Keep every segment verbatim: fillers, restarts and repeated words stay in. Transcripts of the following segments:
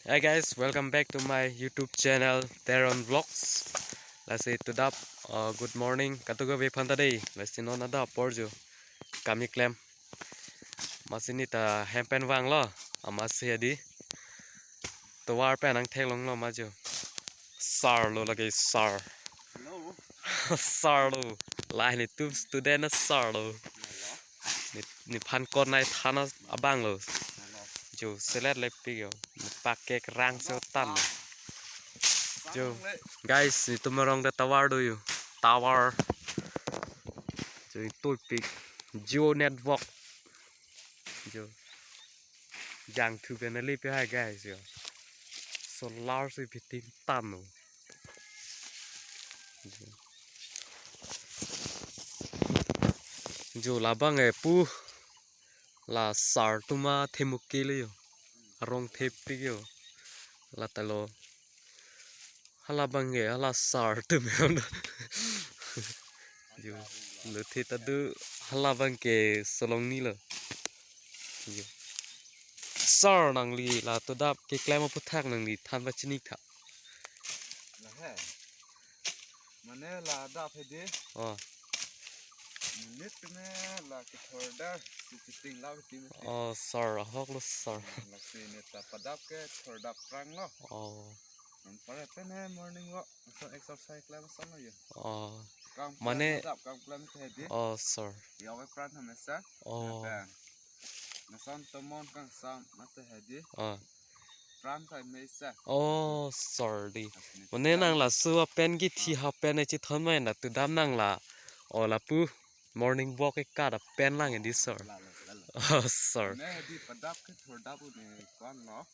Hey guys, welcome back to my YouTube channel, Teron Vlogs. Lasi to adap, uh, good morning kado-kave aphan ta dei. Lasi non adap apor jo kami klem. Amatsi neta hem pen vanglo, amatsi hedi tovar pen nangtheklonglo ma jo. Sir lo lake sir. Hello. Sir lo. Lahai netum student asir lo. Hello. Ne, nephan kon nai than abang lo. Hello. Jo selet lepik yo. Nepak kekrang se tan lo. Jo. Hello. Guys, netum arong ta tovar do yo. Tovar. Jo itu pik. Jio network. Jo. Jangthu pen neli pe hai guys yo. Solar si fitting tan lo. Jo labang e pu. La sir atum athemuk ke le yo. Arong thepik yo. La ta lo. Halabang ke hala sir atum yo. Jo. Lo the ta do halabang ke solong ni lo. Jo. Sir nangli la to adap keklem aphuthak nangli than pachini tha. Lahai. Mane la adap hedi. Oh. Minute me la kethor dar si chiting la tim. Oh, sir, ahok lo sir. Lasi neta padap kethor dap prang lo. Oh. Anpar pen he morning walk, so exercise klem ason lo yo. Oh. Kam mane klem adap, kam klem te hedi. Oh, sir. Yo ke pran hamesa. Oh. Pen. Nason tomon kangsam mate hedi. Oh. Pran kai mesa. Oh, sir di. Lasi neta. Mane pran. Nang laso apen kithi hapen e chithon mai na to adap nang la. Oh, lapu morning walk e kat apen lang di sir. La, la, la, la. Oh, sir. Ne hedi padap kethor dap ne kwan lo.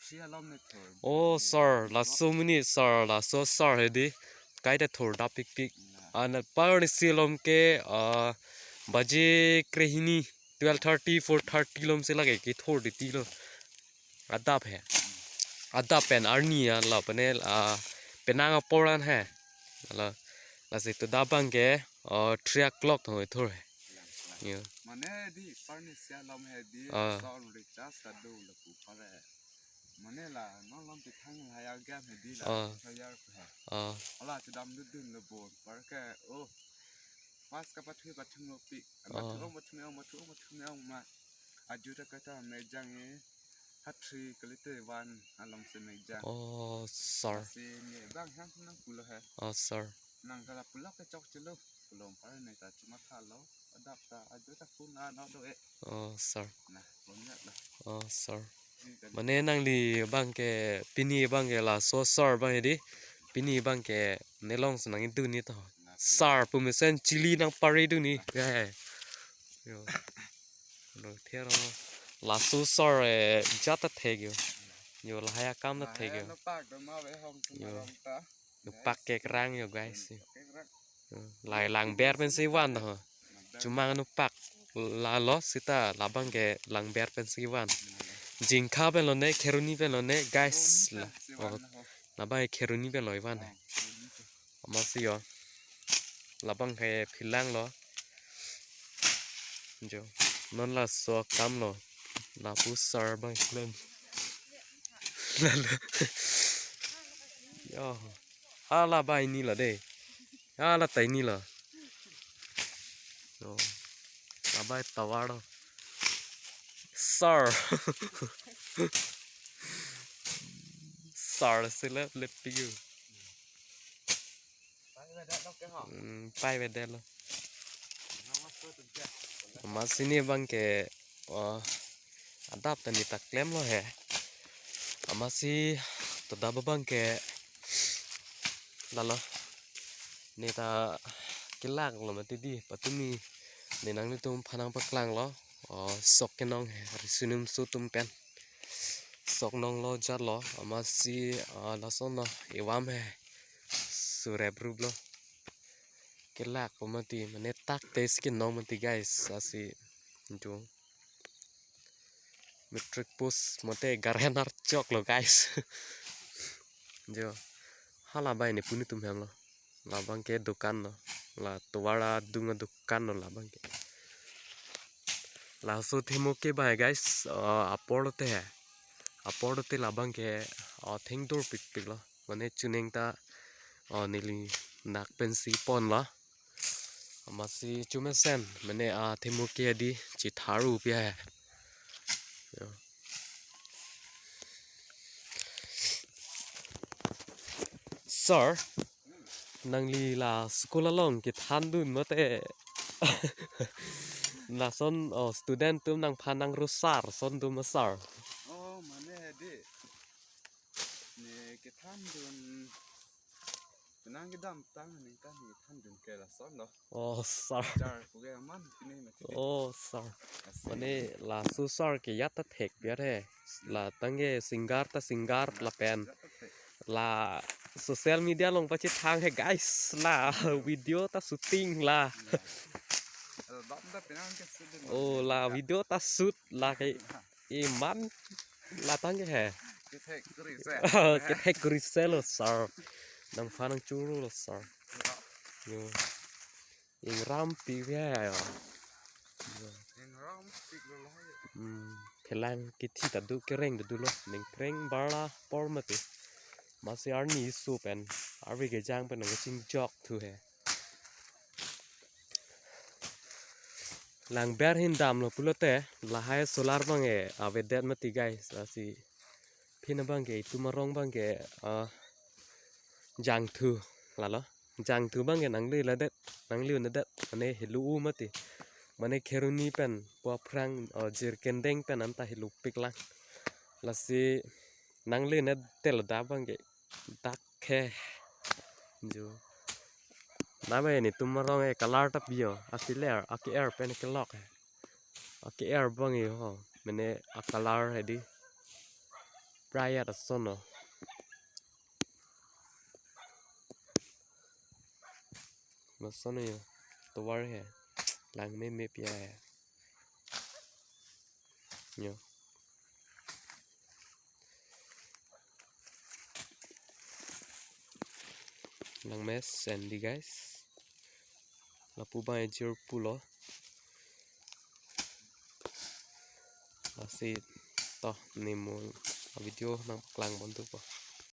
Si alom ne thor. Oh, sir, laso mini, sir, laso sir hedi. Kaita thor dap pikpik. Na. Anpar ni si alom ke, ah, baje krehini, twelve thirty, four thirty alom si lake kethor di ti lo. Adap he. Adap pen arni ya, la pen, ah, penang apor an he. La, lasi to adap abang ke, ah, three o'clock thong thor he. Yo. Mane di, par ni si alom hedi, ah, son recharge ta do lapu pare. Mane la, non lom ti thang la ya gam hedi la, oh, sa yar ko he. Oh. Hala chedam dudun lo bon, par ke, oh. Pas kapathu pathu lo pi. Oh. Pathu ong, pathu ong, pathu ong, pathu ong ma. Aju ta kata mejang e. Hatri kalite van alom si mejang. Oh, sir. Si ne bang hang nang pulo he. Oh, sir. Nang kala pulo ke chok chelo. Pulo anpar neta chuma thalo. Adap ta, aju ta phone na no do e. Oh, sir. Na, phone ya la. Oh, sir. Mane nangli abang ke pini abang ke laso sir abang hedi. Pini abang ke nelong si nangdun ni to. Sir pu mesen chili nangpare dun ni. Ke. Yo. Lo thero. Laso sir e jat ta thek yo. Yo lahai akam ta thek yo. Lahai lo pak do ma ve hong. Yo. Rong ta. Nepak kekrang yo guys. Lai langber pensi van ho. Chumang nepak lalo seta labang ke langber pensi van. Jingkha pen lone, kheroni pen lone guys. La, oh, labang ke kheroni pen lo ivan he. Amatsi yo. Labang ke philang lo. Jo. Non laso akam lo. Lapu sir abang klem. Lalo. Yo. Hala bai ni lo de. Hala tai ni lo. Yo. Labai tovar lo. Sir. Sir si lep lep piu. Hmm, pai vedet lo. Amatsi ne abang ke, oh, adap ta neta klem lo he. Amatsi to adap abang ke lalo. Neta kelak lo mati di, patumi ne nanglitum aphan nangpaklang lo. Oh, sok kenong he, risunum sutum pen. Sok nong lo jat lo, amatsi, ah, lason lo, ivam he. Surep rup lo. Kelak po mati, mane tak tes kenong mati guys, asi jo. Matric post mate garen archok lo guys. Jo. Hala bai ne puni tum hem lo. Labang ke dukan lo. La tovar adung adukan lo labang ke. Laso themo ke bai guys, uh, apor lo te he. apor te labang ke, o, thengdur pikpik lo. Mane chuning ta, o, neli nak pensi ponlo. Amatsi chumesen, mane athemu ke adi chitharu pi he. Yo. Sir, nangli la school along kethandun mate lason, o, student atum nangphan nangrusar ason atum ma sir? Oh, mane hedi. Ne kethandun. Penang kedamtang ningkan ne kethandun ke lason lo. Oh, sir. Jar puke aman pine mati. Oh, sir. Asi. Mane laso sir ke ajat ta thek biar he. La tangke singer ta singer lapen. Ajat ta thek. La social media along pachethang he guys. La video ta shooting la. Iya. Album ta penang ke shoot dun. Oh, la video ta shoot la ke. Iman la tangke he. Kethek kuri se. Kethek kuri se lo sir. Nangphan nangchuru lo sir. Yo. Ingram pi ya yo. Ingram pi lo la yo. Hmm, phelang kithi ta do kereng ta dolo. Ningkreng barla apor mati. Amatsi arni isu pen. Arve kejang pen nangchingjok thu he. Lang ber hin damlo pulote, lahai solar abang ke avedet mati guys, lasi phin abang ke itum arong abang ke, ah, jangthu lalo. Jangthu abang ke nangli ladet, nangli unedet, mane helu-u mati. Mane kheroni pen, pu aphrang, o, jirkendeng pen anta helupik lang. Lasi nangli unedet tel da abang ke dak ke. Jo. Nave netum arong ke color ta pi yo. Akiler, aki-er pen kelok he. Aki-er abang yo ho. Mane a-color hedi. Praya ta ason lo. Lason yo. Tovar he. Lang meme pi he. Yo. Langmesen di guys. Lapu abang ejir pulo. Lasi to ne mo video nangpaklang ponpo.